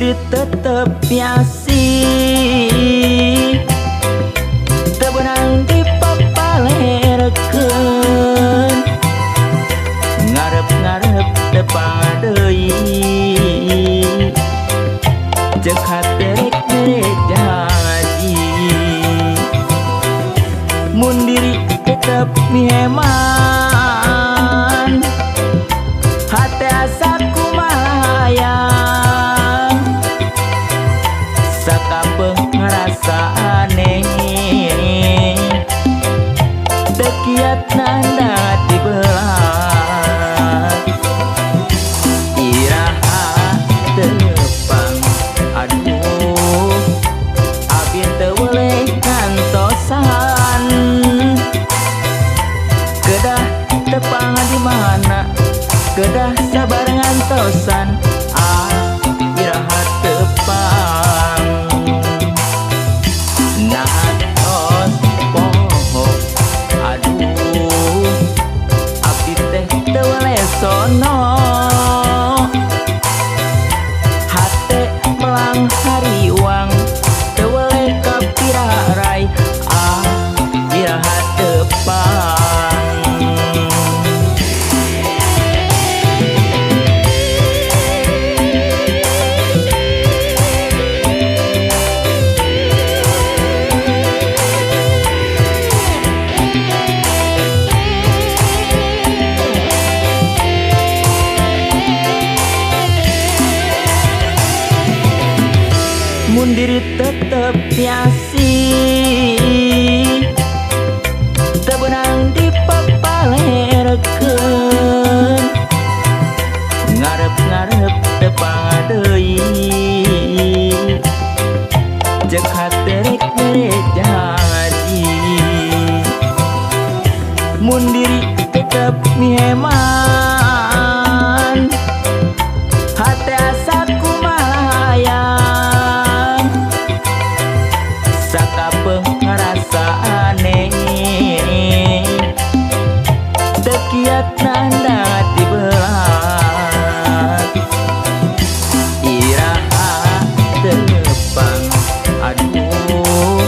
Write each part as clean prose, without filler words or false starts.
Mun diri tetep piasi, teu beunang dipapalerkeun. Ngarep-ngarep tepang deui, ceuk hate rek mere janji. Mun diri tetep miheman, hate asa kumaha hayang. Sakapeung ngarasa aneh, teu kiat nanda dibelah. Iraha tepang, aduh, abi teu weleh ngantosan. Kedah tepang di mana, kedah sabar ngantosan. Ah, iraha tepang? Nah, tos poho, aduh, abdi teh teu weleh sono. Hate melang hariwang, teu weleh kapirarai. Ah, iraha tepang? Mun diri tetep piasi, teu beunang dipapalerkeun. Ngarep-ngarep tepang deui, ceuk hate rek mere janji. Mun diri tetep miheman, hate asa kumaha hayang. Sakapeung ngarasa aneh, teu kiat nanda dibelah. Iraha tepang, aduh,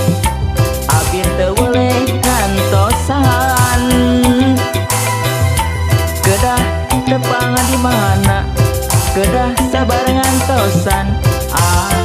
abi teu weleh ngantosan. Kedah tepang di mana, kedah sabar ngantosan. Ah.